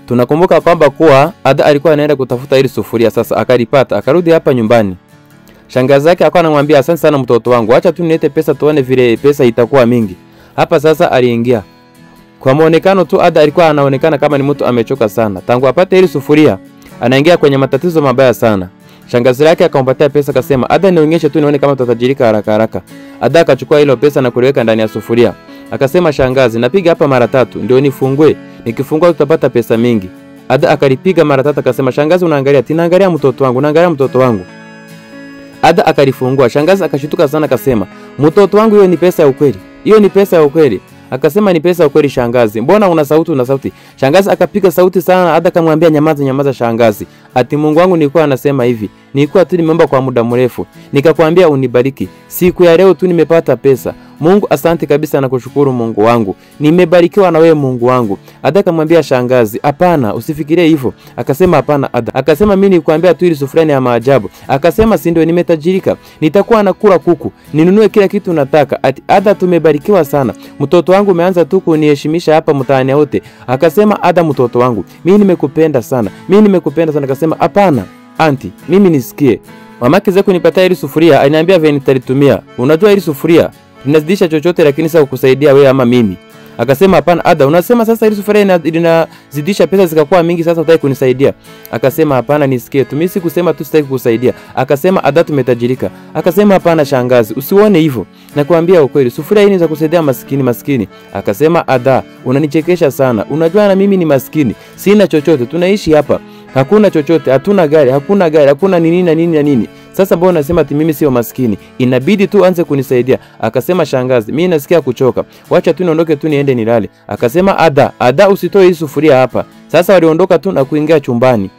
Tunakumbuka kwamba kuwa Ada alikuwa anaenda kutafuta ile sufuria, sasa akalipata, akarudi hapa nyumbani. Shangazi yake akawa anamwambia asante sana mtoto wangu, acha tu nilete pesa tuone vile pesa itakuwa mingi. Hapa sasa aliingia. Kwa muonekano tu Ada alikuwa anaonekana kama ni mtu amechoka sana. Tangu apate ile sufuria, anaingia kwenye matatizo mabaya sana. Shangazi yake akampatia pesa akasema, Ada nionyeshe tu nione kama tutatajirika haraka haraka. Ada akachukua ile pesa na kuliweka ndani ya sufuria. Akasema, shangazi, napiga hapa mara tatu ndio nifungue. Nikifungua tutapata pesa mingi. Ada akalipiga mara tatu akasema, shangazi unaangalia, tinaangalia mtoto wangu, naangalia mtoto wangu. Ada akalifungua. Shangazi akashtuka sana akasema, mtoto wangu, hiyo ni pesa ya ukweli. Hiyo ni pesa ya ukweli. Akasema, ni pesa ya ukweli shangazi. Mbona una sauti, una sauti? Shangazi akapiga sauti sana. Ada akamwambia, nyamaza nyamaza shangazi. Ati Mungu wangu nilikuwa anasema hivi, nilikuwa tu nimeomba kwa muda mrefu, nikakwambia unibariki. Siku ya leo tu nimepata pesa. Mungu asante kabisa na kushukuru Mungu wangu. Nimebarikiwa na wewe Mungu wangu. Ada akamwambia shangazi, hapana, usifikirie hivyo. Akasema hapana Ada. Akasema mimi nilikwambia tu ile sufuria ni ya maajabu. Akasema si ndio nimetajirika. Nitakuwa nakula kuku, ninunue kila kitu nataka. Ati Ada tumebarikiwa sana. Mtoto wangu umeanza tu kuniheshimisha hapa mtaani wote. Akasema Ada mtoto wangu, mimi nimekupenda sana. Mimi nimekupenda sana. Akasema hapana anti, mimi nisikie. Mamake zako kunipatia ile sufuria, aliniambia vile nitalitumia. Unajua ile sufuria linazidisha chochote lakini sasa kukusaidia wewe ama mimi. Akasema hapana Ada, unasema sasa ile sufuria inazidisha pesa zikakuwa mingi, sasa utaki kunisaidia. Akasema hapana nisikie tu, mimi sikusema tu sitaki kukusaidia. Akasema Ada tumetajirika. Akasema hapana shangazi, usione hivyo. Nakwambia ukweli, sufuria hii ni za kusaidia maskini maskini. Akasema Ada, unanichekesha sana. Unajua na mimi ni maskini, sina chochote, tunaishi hapa. Hakuna chochote, hatuna gari, hakuna gari, hakuna nini na nini na nini. Sasa mbona unasema ati mimi sio maskini? Inabidi tu anze kunisaidia. Akasema shangazi, mimi nasikia kuchoka. Wacha tu niondoke tu niende nilale. Akasema Ada, Ada usitoe hii sufuria hapa. Sasa waliondoka tu na kuingia chumbani.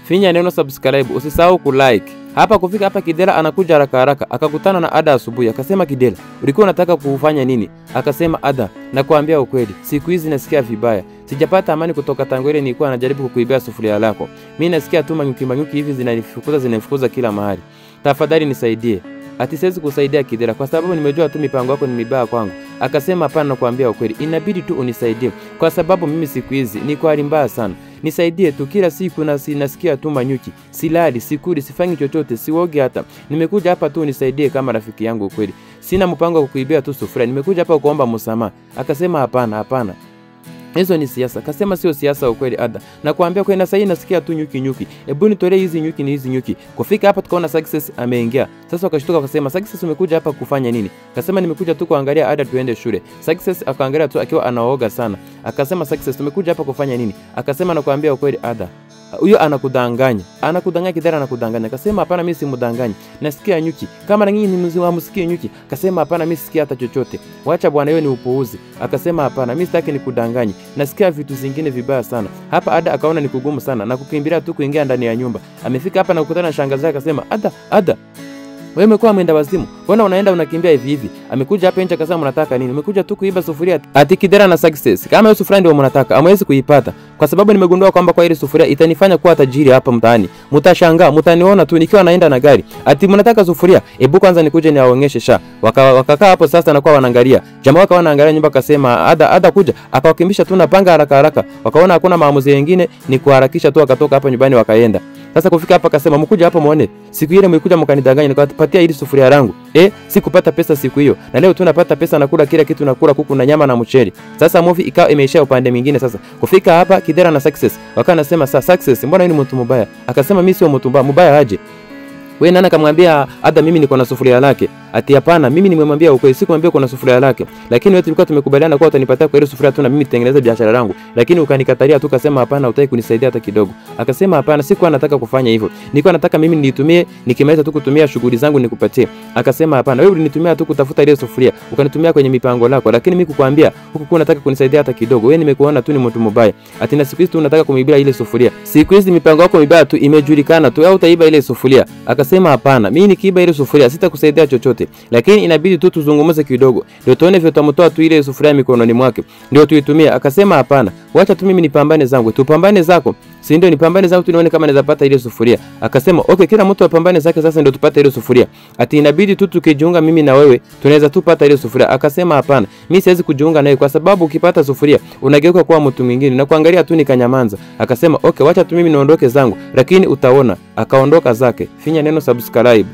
Finya neno subscribe, usisahau kulike. Hapa kufika hapa Kidela anakuja haraka haraka, akakutana na Ada asubuhi. Akasema Kidela, ulikuwa unataka kufanya nini? Akasema Ada, nakwambia ukweli, siku hizi nasikia vibaya. Sijapata amani kutoka tangu ile nilikuwa najaribu kukuibia sufuria lako. Mimi nasikia tu manyuki manyuki hivi zinanifukuza zinanifukuza kila mahali. Tafadhali nisaidie. Ati siwezi kusaidia Kidela kwa sababu nimejua tu mipango yako ni mibaya kwangu. Akasema hapana, nakwambia ukweli, inabidi tu unisaidie kwa sababu mimi siku hizi niko hali mbaya sana. Nisaidie tu, kila siku nasikia tu manyuki, silali, sikuli, sifanyi chochote, siogi hata. Nimekuja hapa tu unisaidie kama rafiki yangu ukweli. Sina mpango wa kukuibia tu sufuria, nimekuja hapa kuomba msamaha. Akasema hapana hapana, hizo ni siasa. Akasema sio siasa ukweli Ada. Nakwambia kweli, na sasa nasikia tu nyuki nyuki. Hebu nitolee hizi nyuki ni hizi nyuki. Kufika hapa tukaona Success ameingia. Sasa wakashtuka wakasema Success umekuja hapa kufanya nini? Akasema nimekuja tu kuangalia Ada tuende shule. Success akaangalia tu akiwa anaoga sana. Akasema Success tumekuja hapa kufanya nini? Akasema nakwambia ukweli Ada, huyo anakudanganya. Anakudanganya Kidera, anakudanganya. Akasema hapana mimi simdanganyi. Nasikia nyuki. Kama na nyinyi hamsikii nyuki. Akasema hapana mimi sikia hata chochote. Wacha bwana, hiyo ni upuuzi. Akasema hapana mimi sitaki nikudanganye. Nasikia vitu zingine vibaya sana. Hapa Ada akaona ni kugumu sana na kukimbilia tu kuingia ndani ya nyumba. Amefika hapa na kukutana na shangazi yake akasema Ada, Ada, wewe umekuwa mwenda wazimu. Mbona unaenda unakimbia hivi hivi? Amekuja hapa nje akasema mnataka nini? Umekuja tu kuiba sufuria. Ati Kidera na Success. Kama hiyo sufuria ndio mnataka, hamwezi kuipata. Kwa sababu nimegundua kwamba kwa ile sufuria itanifanya kuwa tajiri hapa mtaani. Mtashangaa, mtaniona tu nikiwa naenda na gari. Ati mnataka sufuria? Hebu kwanza nikuje niwaonyeshe sha. Wakakaa hapo sasa na kwa wanaangalia. Jamaa wakawa wanaangalia nyumba akasema Ada, Ada kuja. Akawakimbisha tu na panga haraka haraka. Wakaona hakuna maamuzi mengine ni kuharakisha tu, akatoka hapa nyumbani wakaenda. Sasa kufika hapa akasema mkuja hapa muone. Siku ile mlikuja mkanidanganya nikapatia ile sufuria langu. Sikupata pesa siku hiyo. Na leo tu napata pesa, nakula kila kitu, nakula kuku na nyama na mchele. Sasa movie ikawa imeishia upande mwingine sasa. Kufika hapa Kidera na Success wakawa nasema sasa Success, mbona wewe ni mtu mbaya? Akasema mimi sio mtu mbaya, mbaya aje? Wewe nani akamwambia Ada mimi niko na sufuria lake? Ati hapana, mimi nimemwambia ukweli, sikumwambia kuna sufuria lake. Lakini wewe tulikuwa tumekubaliana kwa utanipatia kwa ile sufuria tu na mimi nitengeneze biashara yangu. Lakini ukanikatalia tu ukasema hapana, hutaki kunisaidia hata kidogo. Akasema hapana, sikuwa nataka kufanya hivyo. Nilikuwa nataka mimi niitumie, nikimaliza tu kutumia shughuli zangu nikupatie. Akasema hapana, wewe ulinitumia tu kutafuta ile sufuria, ukanitumia kwenye mipango lako, lakini mimi kukwambia hukukuwa unataka kunisaidia hata kidogo. Wewe nimekuona tu ni mtu mbaya. Ati na siku hizi tu unataka kumibia ile sufuria. Siku hizi mipango yako mibaya tu imejulikana tu, au utaiba ile sufuria. Akasema hapana, mimi nikiiba ile sufuria sitakusaidia chochote. Lakini inabidi tu tuzungumze kidogo, ndio tuone vile tutamtoa tu ile sufuria mikononi mwake, ndio tuitumie. Akasema hapana, wacha tu mimi nipambane zangu. Tupambane zako, si ndio? Nipambane zangu tu nione kama naweza pata ile sufuria. Akasema okay, kila mtu apambane zake sasa ndio tupate ile sufuria. Ati inabidi tu tukijiunga mimi na wewe tunaweza tupata ile sufuria. Akasema hapana, mimi siwezi kujiunga nawe kwa sababu ukipata sufuria unageuka kuwa mtu mwingine na kuangalia tu nikanyamanza. Akasema okay, wacha tu mimi niondoke zangu, lakini utaona. Akaondoka zake. Finya neno subscribe,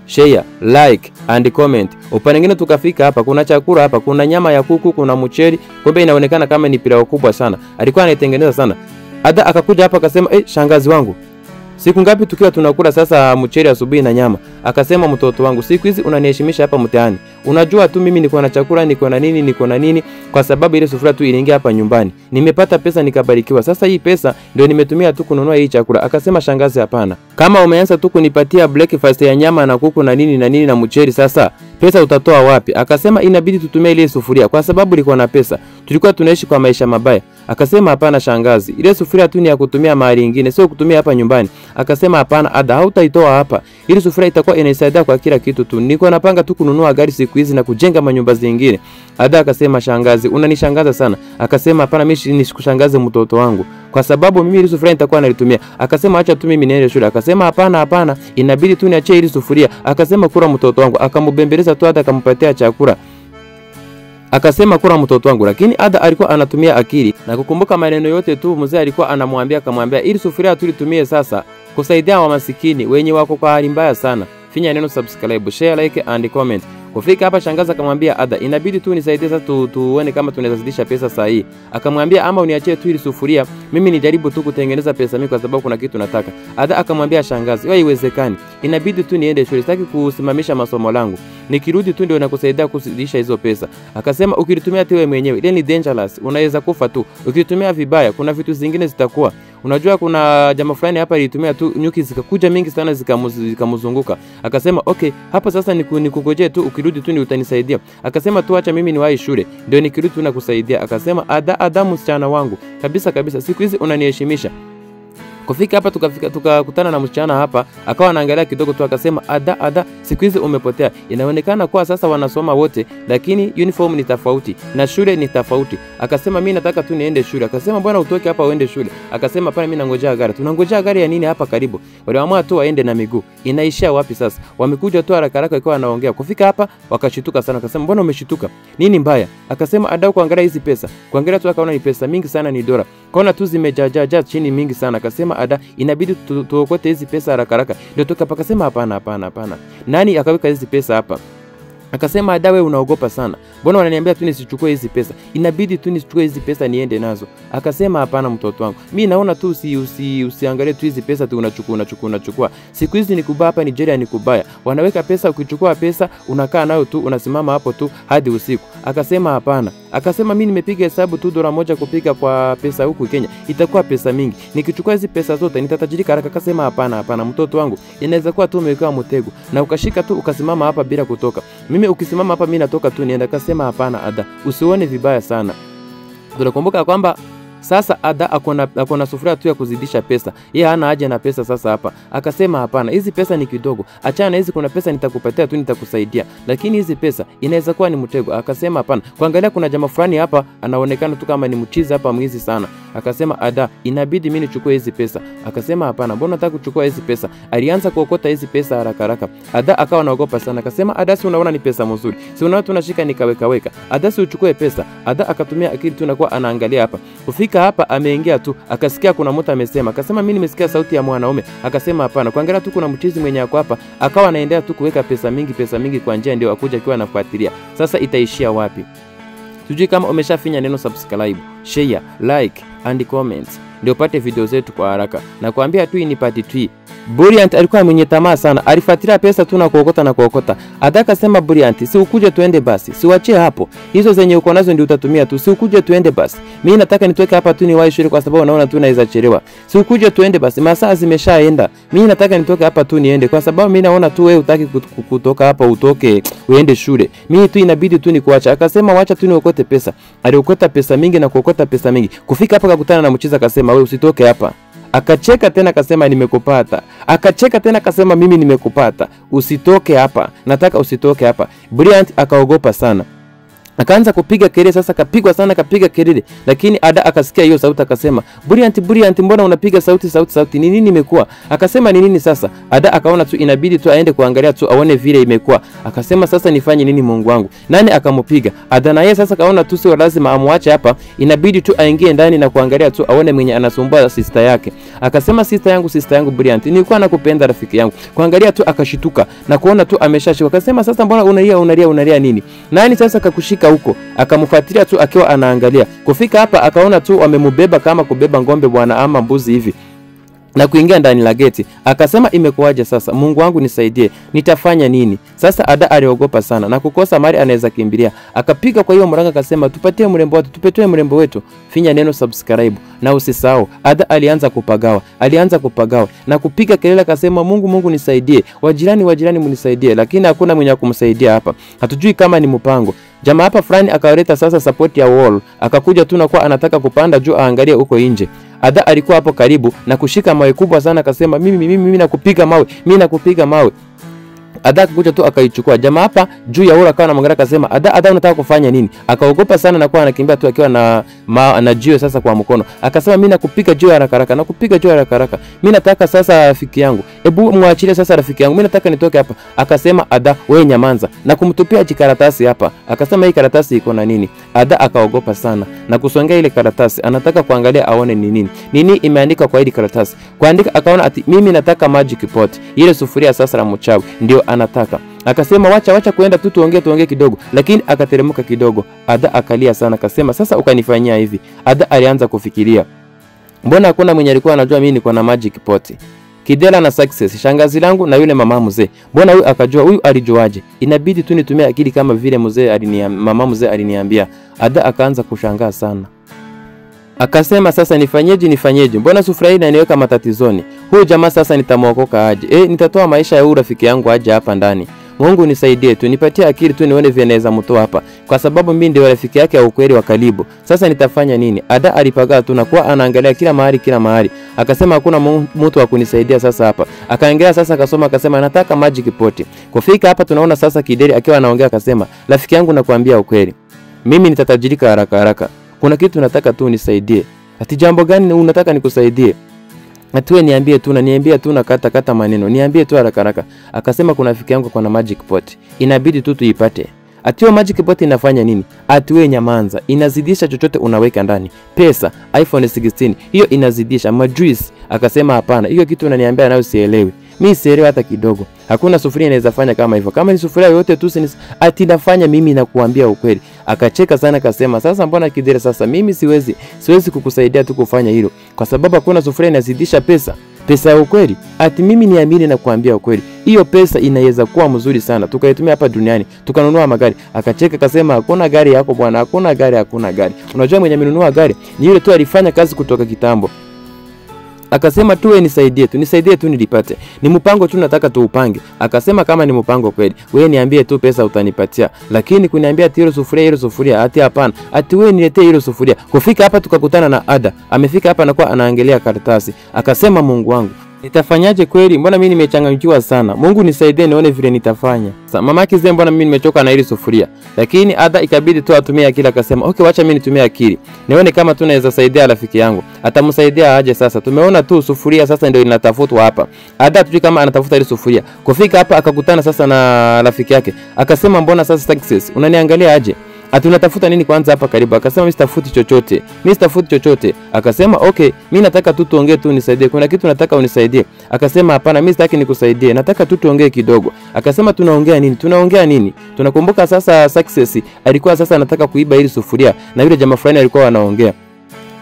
share, like and comment. Upande mwingine tukafika hapa, kuna chakula hapa, kuna nyama ya kuku, kuna mcheli. Kumbe inaonekana kama ni pilau kubwa sana. Alikuwa anaitengeneza sana. Ada akakuja hapa akasema, shangazi wangu, siku ngapi tukiwa tunakula sasa mcheli asubuhi na nyama? Akasema mtoto wangu, siku hizi unaniheshimisha hapa mtaani. Unajua tu mimi niko na chakula, niko na nini, niko na nini, kwa sababu ile sufuria tu iliingia hapa nyumbani. Nimepata pesa nikabarikiwa. Sasa hii pesa ndio nimetumia tu kununua hii chakula. Akasema shangazi, hapana. Kama umeanza tu kunipatia breakfast ya nyama na kuku na nini na nini na mcheli, sasa pesa utatoa wapi? Akasema inabidi tutumie ile sufuria kwa sababu ilikuwa na pesa. Tulikuwa tunaishi kwa maisha mabaya. Akasema hapana shangazi, ile sufuria tu ni ya kutumia mahali nyingine, sio kutumia hapa nyumbani. Akasema hapana Ada, hautaitoa hapa. Ile sufuria itakuwa inaisaidia kwa kila kitu tu. Niko napanga tu kununua gari siku hizi na kujenga manyumba zingine. Ada akasema shangazi, unanishangaza sana. Akasema hapana, mimi nisikushangaze mtoto wangu, kwa sababu mimi ile sufuria nitakuwa nalitumia. Akasema acha tu mimi niende shule. Akasema hapana hapana, inabidi tu niachie ile sufuria. Akasema kula mtoto wangu. Akamubembeleza tu hata akampatia chakula. Akasema kula mtoto wangu. Lakini Ada alikuwa anatumia akili na kukumbuka maneno yote tu mzee alikuwa anamwambia, akamwambia ili sufuria tulitumie sasa kusaidia wa masikini wenye wako kwa hali mbaya sana. Finya neno subscribe, share, like and comment. Kufika hapa shangaza akamwambia Ada, inabidi tu nisaidie sasa tuone kama tunaweza zidisha pesa saa hii. Akamwambia ama uniachie tu ile sufuria, mimi nijaribu tu kutengeneza pesa mimi kwa sababu kuna kitu nataka. Ada akamwambia shangazi, wewe haiwezekani. Inabidi tu niende shule, sitaki kusimamisha masomo langu. Nikirudi tu ndio nakusaidia kuzidisha hizo pesa. Akasema ukilitumia tu wewe mwenyewe, ile ni dangerous, unaweza kufa tu. Ukitumia vibaya kuna vitu zingine zitakuwa. Unajua kuna jamaa fulani hapa alitumia tu nyuki zikakuja mingi sana zikamzunguka. Akasema okay, hapa sasa nikukojee tu, ukirudi tu ni utanisaidia. Akasema tu acha mimi niwahi shule, ndio nikirudi tu nakusaidia. Akasema Ada, Ada msichana wangu, kabisa kabisa siku hizi unaniheshimisha. Kufika hapa tukakutana na msichana hapa, akawa anaangalia kidogo tu akasema Ada, Ada siku hizi umepotea. Inaonekana kwa sasa wanasoma wote, lakini uniform ni tofauti na shule ni tofauti. Akasema mimi nataka tu niende shule. Akasema mbona utoke hapa uende shule? Akasema pale mimi nangojea gari. Tunangojea gari ya nini hapa karibu? Waliamua tu waende na miguu. Inaishia wapi sasa? Wamekuja tu haraka haraka ikawa anaongea. Kufika hapa wakashituka sana. Akasema mbona umeshituka? Nini mbaya? Akasema Ada, kuangalia hizi pesa. Kuangalia tu akaona ni pesa mingi sana, ni dola. Kaona tu zimejajaja chini mingi sana. Akasema Ada, inabidi tuokote hizi pesa haraka haraka. Ndio tukapakasema hapana hapana hapana. Nani akaweka hizi pesa hapa? Akasema Ada, wewe unaogopa sana. Mbona unaniambia tu nisichukue hizi pesa? Inabidi tu nisichukue hizi pesa niende nazo. Akasema hapana mtoto wangu. Mimi naona tu usiangalie tu hizi pesa tu unachukua. Siku hizi ni kubaya hapa Nigeria, ni kubaya. Wanaweka pesa, ukichukua pesa unakaa nayo tu, unasimama hapo tu hadi usiku. Akasema hapana. Akasema mimi nimepiga hesabu tu dola moja kupiga kwa pesa huku Kenya itakuwa pesa mingi. Nikichukua hizi pesa zote nitatajirika haraka. Akasema hapana hapana mtoto wangu. Inaweza kuwa tu umewekewa mtego na ukashika tu ukasimama hapa bila kutoka. Mimi ukisimama hapa mimi natoka tu nienda. Akasema hapana Ada, usione vibaya sana. Tunakumbuka kwamba sasa Ada akona sufuria tu ya kuzidisha pesa. Yeye hana haja na pesa sasa hapa. Akasema hapana, hizi pesa ni kidogo. Achana hizi, kuna pesa nitakupatia tu nitakusaidia. Lakini hizi pesa inaweza kuwa ni mtego. Akasema hapana. Kuangalia kuna jamaa fulani hapa anaonekana tu kama ni mchizi hapa, mwizi sana. Akasema Ada, inabidi mimi nichukue hizi pesa. Akasema hapana, mbona unataka kuchukua hizi pesa? Alianza kuokota hizi pesa haraka haraka. Ada akawa anaogopa sana. Akasema Ada, si unaona ni pesa mzuri? Si unaona tunashika nikaweka weka. Ada, si uchukue pesa. Ada akatumia akili tu na kuwa anaangalia hapa. Kufika hapa ameingia tu, akasikia kuna mtu amesema. Akasema mimi nimesikia sauti ya mwanaume. Akasema hapana. Kuangalia tu kuna mchizi mwenye yako hapa, akawa anaendelea tu kuweka pesa mingi kwa njia, ndio akuja akiwa anafuatilia. Sasa itaishia wapi? Sijui kama umeshafinya neno subscribe, share, like and comment ndio upate video zetu kwa haraka. Na kuambia tu ni part 3. Brilliant alikuwa mwenye tamaa sana. Alifuatilia pesa tu na kuokota na kuokota. Ada akasema Brilliant, si ukuje tuende basi. Si uachie hapo. Hizo zenye uko nazo ndio utatumia tu. Si ukuje tuende basi. Mimi nataka nitoke hapa tu niwahi shule kwa sababu naona tu naweza chelewa. Si ukuje tuende basi. Masaa zimeshaenda. Mimi nataka nitoke hapa tu niende kwa sababu mimi naona tu wewe hutaki kutoka hapa utoke uende shule. Mimi tu inabidi tu nikuacha. Akasema wacha tu niokote pesa. Aliokota pesa mingi na kuokota pesa mingi. Kufika hapa akakutana na mchiza akasema wewe usitoke hapa. Akacheka tena akasema nimekupata. Akacheka tena akasema mimi nimekupata. Usitoke hapa. Nataka usitoke hapa. Brilliant akaogopa sana. Akaanza kupiga kelele sasa, kapigwa sana, kapiga kelele. Lakini Ada akasikia hiyo sauti akasema, "Brilliant, Brilliant, mbona unapiga sauti sauti sauti? Ni nini imekuwa?" Akasema, "Ni nini sasa?" Ada akaona tu inabidi tu aende kuangalia tu aone vile imekuwa. Akasema, "Sasa nifanye nini Mungu wangu?" Nani akampiga? Ada na yeye sasa kaona tu sio lazima amwache hapa, inabidi tu aingie ndani na kuangalia tu aone mwenye anasumbua sister yake. Akasema, sister yangu Brilliant, nilikuwa nakupenda rafiki yangu." Kuangalia tu akashituka na kuona tu ameshashika. Akasema, "Sasa mbona unalia unalia unalia nini? Nani sasa kakushika huko?" Akamfuatilia tu akiwa anaangalia. Kufika hapa akaona tu wamemubeba kama kubeba ng'ombe bwana ama mbuzi hivi na kuingia ndani la geti. Akasema, "Imekuwaje sasa? Mungu wangu nisaidie. Nitafanya nini?" Sasa Ada aliogopa sana na kukosa mali anaweza kimbilia. Akapiga kwa hiyo mlango akasema, "Tupatie mrembo wetu, tupatie mrembo wetu." Finya neno subscribe na usisahau. Ada alianza kupagawa, alianza kupagawa na kupiga kelele akasema, "Mungu, Mungu nisaidie. Wajirani, wajirani mnisaidie." Lakini hakuna mwenye kumsaidia hapa. Hatujui kama ni mpango. Jamaa hapa fulani akaleta sasa support ya wall. Akakuja tu na kwa anataka kupanda juu aangalie huko nje. Ada alikuwa hapo karibu na kushika mawe kubwa sana akasema, mimi mimi mimi nakupiga mawe, mimi nakupiga mawe. Ada akakuja tu akaichukua. Jamaa hapa juu ya ura akawa anamwangalia akasema, "Ada, Ada unataka kufanya nini?" Akaogopa sana na kwa anakimbia tu akiwa na jiwe sasa kwa mkono. Akasema, "Mimi nakupiga jiwe haraka haraka, nakupiga jiwe haraka haraka. Mimi nataka sasa rafiki yangu. Hebu muachilie sasa rafiki yangu. Mimi nataka nitoke hapa." Akasema, "Ada wewe nyamanza." Na kumtupia jikaratasi hapa. Akasema, "Hii karatasi iko na nini?" Ada akaogopa sana na kusongea ile karatasi. Anataka kuangalia aone ni nini. Nini imeandikwa kwa ile karatasi. Kuandika akaona ati mimi nataka magic pot. Ile sufuria sasa la mchawi ndio anataka. Akasema, wacha wacha kuenda tu tuongee kidogo. Lakini akateremka kidogo. Ada akalia sana akasema, "Sasa ukanifanyia hivi." Ada alianza kufikiria, mbona hakuna mwenye alikuwa anajua mimi niko na magic pot? Kidela na Success, shangazi langu na yule mama mzee. Mbona huyu akajua? Huyu alijuaje? Inabidi tu nitumie akili kama vile mzee mama mzee aliniambia. Ada akaanza kushangaa sana. Akasema, "Sasa nifanyeje nifanyeje? Mbona sufuria hii inaniweka matatizoni? Huyu jamaa sasa nitamuokoka aje? Nitatoa maisha ya huyu rafiki yangu aje hapa ndani? Mungu nisaidie tu, nipatie akili tu nione vile naweza mtoa hapa, kwa sababu mimi ndio rafiki yake ya ukweli wa karibu. Sasa nitafanya nini?" Ada alipagaa tu na kuwa anaangalia kila mahali kila mahali. Akasema, "Hakuna mtu wa kunisaidia sasa hapa." Akaangalia sasa akasoma akasema, "Nataka magic pot." Kufika hapa tunaona sasa Kideri akiwa anaongea akasema, "Rafiki yangu nakwambia ukweli. Mimi nitatajirika haraka haraka. Kuna kitu nataka tu unisaidie." Ati jambo gani unataka nikusaidie? Atuwe niambie tu na niambie tu na kata kata maneno. Niambie tu haraka haraka. Akasema, "Kuna rafiki yangu kwa na magic pot. Inabidi tu tuipate." Atiwe magic pot inafanya nini? Atiwe nyamanza. Inazidisha chochote unaweka ndani. Pesa, iPhone 16, hiyo inazidisha majuice. Akasema, "Hapana, hiyo kitu unaniambia nayo sielewi. Mimi sielewi hata kidogo. Hakuna sufuria inaweza fanya kama hivyo. Kama ni sufuria yote tu ati nafanya mimi na kuambia ukweli." Akacheka sana akasema, "Sasa mbona Kidere sasa mimi siwezi kukusaidia tu kufanya hilo. Kwa sababu hakuna sufuria inazidisha pesa. Pesa ya ukweli. Ati mimi niamini na kuambia ukweli. Hiyo pesa inaweza kuwa mzuri sana. Tukaitumia hapa duniani, tukanunua magari." Akacheka akasema, "Hakuna gari yako bwana, hakuna gari, hakuna gari. Unajua mwenye amenunua gari ni yule tu alifanya kazi kutoka kitambo." Akasema, "Tuwe nisaidie tu, nisaidie tu nilipate. Ni mpango tu nataka tuupange." Akasema, "Kama ni mpango kweli, wewe niambie tu pesa utanipatia. Lakini kuniambia ati hilo sufuria hilo sufuria, ati hapana. Ati wewe niletee hilo sufuria." Kufika hapa tukakutana na Ada. Amefika hapa na kwa anaangalia karatasi. Akasema, "Mungu wangu, nitafanyaje kweli? Mbona mimi nimechanganyikiwa sana. Mungu nisaidie nione vile nitafanya." Sasa mama yake zee, mbona mimi nimechoka na hili sufuria? Lakini Ada ikabidi tu atumie akili akasema, "Okay, wacha mimi nitumie akili. Nione kama tunaweza saidia rafiki yangu. Atamsaidia aje sasa? Tumeona tu sufuria sasa ndio inatafutwa hapa." Ada tujui kama anatafuta ile sufuria. Kufika hapa akakutana sasa na rafiki yake. Akasema, "Mbona sasa Success unaniangalia aje? Ati unatafuta nini kwanza hapa karibu?" Akasema, "Mimi sitafuti chochote. Mimi sitafuti chochote." Akasema, "Okay, mimi nataka tu tuongee tu unisaidie. Kuna kitu nataka unisaidie." Akasema, "Hapana, mimi sitaki nikusaidie. Nataka tu tuongee kidogo." Akasema, "Tunaongea nini? Tunaongea nini?" Tunakumbuka sasa Success alikuwa sasa anataka kuiba ile sufuria na yule jamaa fulani alikuwa anaongea.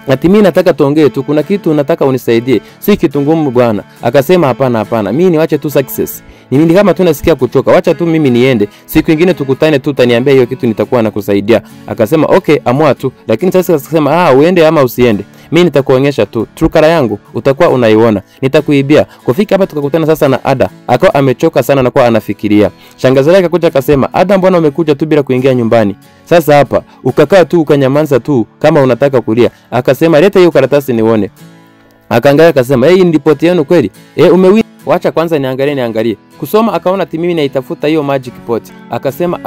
Ati mimi nataka tuongee tu, kuna kitu nataka unisaidie. Si kitu ngumu bwana. Akasema, "Hapana hapana, mimi niwache tu Success. Ni kama tu nasikia kuchoka. Wacha tu mimi niende. Siku nyingine tukutane tu utaniambia hiyo kitu nitakuwa nakusaidia." Akasema, "Okay, amua tu." Lakini sasa akasema, "Uende ama usiende. Mimi nitakuonyesha tu. Trukara yangu utakuwa unaiona. Nitakuibia." Kufika hapa tukakutana sasa na Ada. Akawa amechoka sana na kwa anafikiria. Shangazi yake akakuja akasema, "Ada, mbona umekuja tu bila kuingia nyumbani? Sasa hapa ukakaa tu ukanyamanza tu kama unataka kulia." Akasema, "Leta hiyo karatasi nione." Akaangalia akasema, "Hii ni ripoti yenu kweli? Umewin. Wacha kwanza niangalie." Kusoma akaona ati mimi naitafuta hiyo magic pot. Akasema,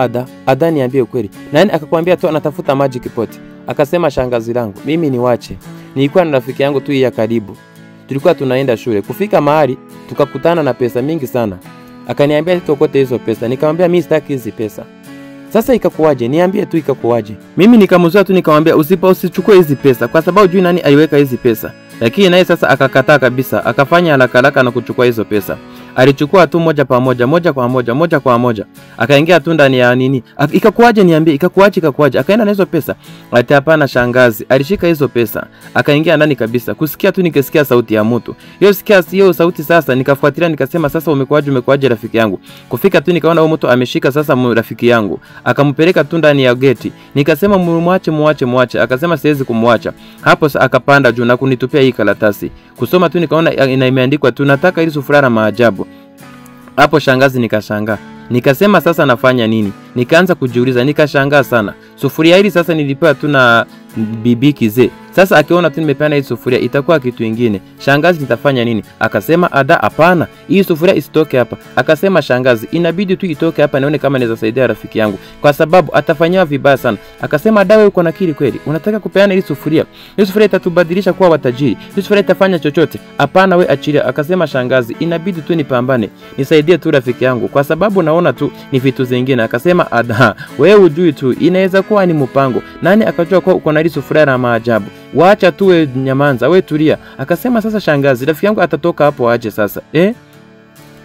"Ada niambie ukweli. Nani akakwambia tu anatafuta magic pot?" Akasema, "Shangazi langu, mimi niwache. Nilikuwa na rafiki yangu tu ya karibu. Tulikuwa tunaenda shule. Kufika mahali tukakutana na pesa mingi sana. Akaniambia tuokote hizo pesa. Nikamwambia mimi sitaki hizi pesa. Sasa ikakuwaje? Niambie tu ikakuwaje." Mimi nikamzoea tu nikamwambia usichukue hizi pesa kwa sababu juu nani aliweka hizi pesa. Lakini naye sasa akakataa kabisa, akafanya haraka haraka na kuchukua hizo pesa. Alichukua tu moja kwa moja, moja kwa moja, moja kwa moja. Akaingia tu ndani ya nini? Ikakuwaje niambie, ikakuwaje? Akaenda na hizo pesa. Ati hapana shangazi, alishika hizo pesa. Akaingia ndani kabisa. Kusikia tu nikasikia sauti ya mtu. Hiyo sikia hiyo sauti sasa nikafuatilia nikasema sasa umekuaje rafiki yangu. Kufika tu nikaona huyo mtu ameshika sasa rafiki yangu. Akampeleka tu ndani ya geti. Nikasema muache. Akasema siwezi kumwacha. Hapo sasa akapanda juu na kunitupia hii karatasi. Kusoma tu nikaona imeandikwa tu nataka ili sufuria la maajabu. Hapo shangazi nikashangaa. Nikasema sasa nafanya nini? Nikaanza kujiuliza, nikashangaa sana. Sufuria hili sasa nilipewa tu na bibi kizee. Sasa akiona tu nimepeana hii sufuria itakuwa kitu kingine. Shangazi nitafanya nini? Akasema Ada hapana, hii sufuria isitoke hapa. Akasema shangazi inabidi tu itoke hapa nione kama naweza saidia rafiki yangu kwa sababu atafanywa vibaya sana. Akasema Ada wewe uko na akili kweli? Unataka kupeana hii sufuria? Hii sufuria itatubadilisha kuwa watajiri. Hii sufuria itafanya chochote. Hapana we achilia. Akasema shangazi inabidi tu nipambane, nisaidie tu rafiki yangu kwa sababu naona tu ni vitu zingine. Akasema Ada wewe hujui tu, inaweza kuwa ni mpango. Nani akajua kwa uko na hii sufuria la maajabu? Wacha tu we nyamanza, we tulia. Akasema sasa shangazi rafiki yangu atatoka hapo aje sasa?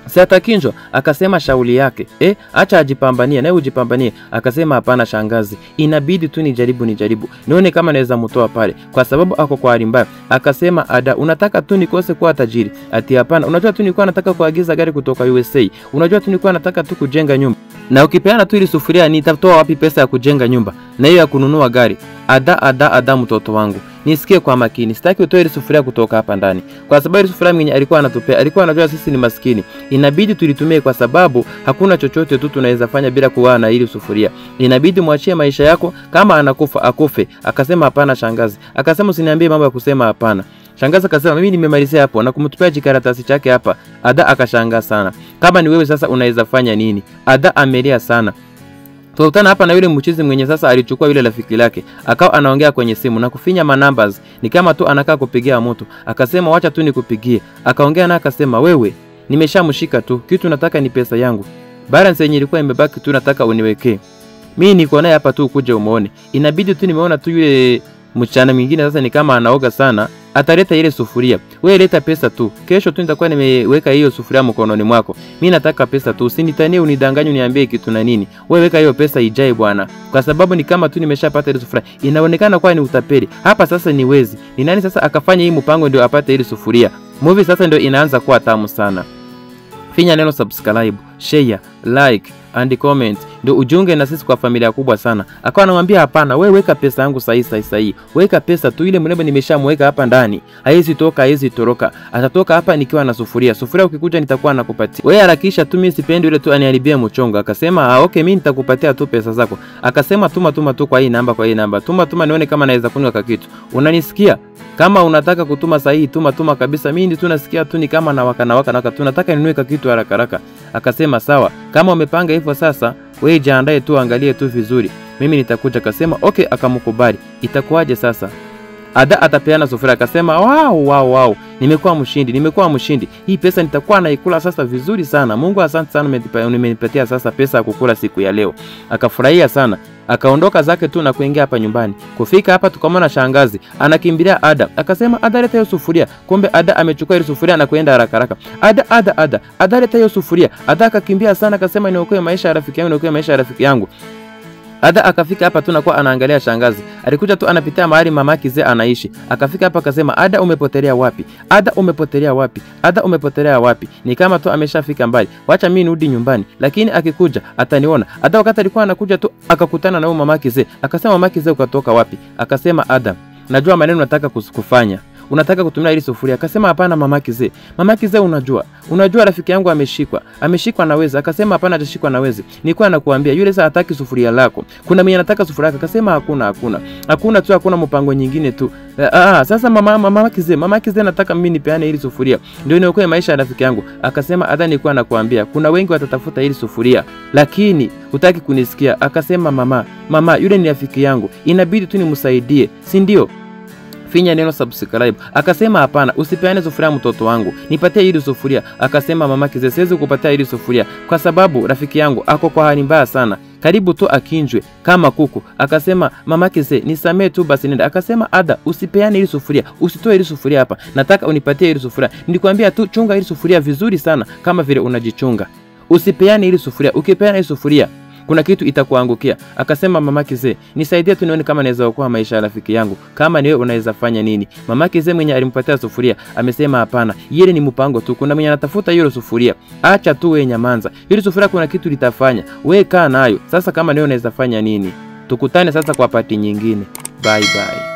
Si atakinjwa? Akasema shauli yake. Acha ajipambanie, naye ujipambanie. Akasema hapana shangazi, inabidi tu nijaribu. Nione kama naweza mtoa pale kwa sababu ako kwa hali mbaya. Akasema Ada unataka tu nikose kuwa tajiri? Ati hapana, unajua tu nilikuwa nataka kuagiza gari kutoka USA. Unajua tu nilikuwa nataka tu kujenga nyumba. Na ukipeana tu ile sufuria nitatoa wapi pesa ya kujenga nyumba na hiyo ya kununua gari? Ada mtoto wangu, nisikie kwa makini. Sitaki utoe ile sufuria kutoka hapa ndani. Kwa sababu ile sufuria mwenye alikuwa anatupea, alikuwa anajua sisi ni maskini. Inabidi tulitumie kwa sababu hakuna chochote tu tunaweza fanya bila kuwa na ile sufuria. Inabidi muachie maisha yako, kama anakufa akufe. Akasema hapana shangazi. Akasema usiniambie mambo ya kusema hapana. Shangazi akasema mimi nimemalizia hapo na kumtupia jikaratasi chake hapa. Ada akashangaa sana. Kama ni wewe sasa unaweza fanya nini? Ada amelia sana. Tukutana hapa na yule mchizi mwenye sasa alichukua yule rafiki lake. Akawa anaongea kwenye simu na kufinya ma numbers. Ni kama tu anakaa kupigia mtu. Akasema wacha tu nikupigie. Akaongea na akasema wewe nimeshamshika tu. Kitu nataka ni pesa yangu. Balance yenye ilikuwa imebaki tu nataka uniwekee. Mimi niko naye hapa tu ukuje umuone. Inabidi tu nimeona tu yule mchana mwingine sasa ni kama anaoga sana. Ataleta ile sufuria. Wewe leta pesa tu. Kesho tu nitakuwa nimeweka hiyo sufuria mkononi mwako. Mimi nataka pesa tu. Usinitanie unidanganye uniambie kitu na nini. Wewe weka hiyo pesa ijae bwana. Kwa sababu ni kama tu nimeshapata ile sufuria. Inaonekana kwa ni utapeli. Hapa sasa ni wezi. Ni nani sasa akafanya hii mpango ndio apate ile sufuria? Movie sasa ndio inaanza kuwa tamu sana. Finya neno subscribe, share, like and comment ndio ujiunge na sisi kwa familia kubwa sana. Akawa anamwambia hapana, wewe weka pesa yangu sahi. Weka pesa tu ile mrembo nimeshamweka hapa ndani. Haizi toka, haizi toroka. Atatoka hapa nikiwa na sufuria. Sufuria ukikuja nitakuwa nakupatia. Wewe harakisha tu, mimi sipendi yule tu aniharibie mchongo. Akasema okay mimi nitakupatia tu pesa zako. Akasema tuma tu kwa hii namba, Tuma nione kama naweza kunywa kakitu. Unanisikia? Kama unataka kutuma sahihi tuma kabisa. Mimi ndio tunasikia tu ni kama na waka tu nataka ninunue kitu haraka haraka. Akasema sawa, kama umepanga hivyo sasa wewe jiandae tu, angalie tu vizuri. Mimi nitakuja. Akasema okay, akamkubali. Itakuwaje sasa? Ada atapeana sufuria. Akasema wow. Nimekuwa mshindi. Hii pesa nitakuwa naikula sasa vizuri sana. Mungu asante sana umenipatia sasa pesa ya kukula siku ya leo. Akafurahia sana. Akaondoka zake tu na kuingia hapa nyumbani. Kufika hapa tukamwona shangazi anakimbilia Ada. Akasema Ada leta hiyo sufuria. Kumbe Ada amechukua ile sufuria na kuenda haraka haraka. Ada Ada leta hiyo sufuria. Ada akakimbia sana akasema niokoe maisha ya rafiki yangu, niokoe maisha ya rafiki yangu. Ada akafika hapa tu na kwa anaangalia shangazi. Alikuja tu anapitia mahali mamake zee anaishi. Akafika hapa akasema Ada umepotelea wapi? Ada umepotelea wapi? Ada umepotelea wapi? Ni kama tu ameshafika mbali. Wacha mimi nirudi nyumbani. Lakini akikuja ataniona. Ada wakati alikuwa anakuja tu akakutana na huyo mamake zee. Akasema mamake zee ukatoka wapi? Akasema Ada, najua maneno nataka kufanya. Unataka kutumia ile sufuria? Akasema hapana mama kizee. Mama kizee, unajua rafiki yangu ameshikwa na wezi. Akasema hapana, hajashikwa na wezi. Nilikuwa nakuambia yule sasa hataki sufuria lako. Kuna mwenye anataka sufuria yako. Akasema hakuna. Hakuna tu, hakuna mpango nyingine tu. Sasa mama kizee nataka mimi nipeane ile sufuria ndio niokoe maisha ya rafiki yangu. Akasema hata nilikuwa nakuambia kuna wengi watatafuta ile sufuria lakini hutaki kunisikia. Akasema mama yule ni rafiki yangu, inabidi tu nimsaidie, si ndio? Finya neno subscribe. Akasema hapana, usipeane sufuria mtoto wangu, nipatie ile sufuria. Akasema mama kizee, siwezi kukupatia ile sufuria kwa sababu rafiki yangu ako kwa hali mbaya sana, karibu tu akinjwe kama kuku. Akasema mama kizee, nisamee tu basi nenda. Akasema Ada, usipeane ile sufuria, usitoe ile sufuria hapa, nataka unipatie ile sufuria. Nilikwambia tu chunga ile sufuria vizuri sana kama vile unajichunga, usipeane ile sufuria. Ukipeana ile sufuria kuna kitu itakuangukia. Akasema mama kizee, nisaidie tu nione kama naweza kuokoa maisha ya rafiki yangu, kama ni wewe unaweza fanya nini? Mama kizee mwenye alimpatia sufuria amesema hapana, yeye ni mpango tu, kuna mwenye anatafuta hiyo sufuria, acha tu wewe nyamanza, ile sufuria kuna kitu litafanya, wewe kaa nayo. Sasa kama ni wewe unaweza fanya nini? Tukutane sasa kwa pati nyingine. Bye bye.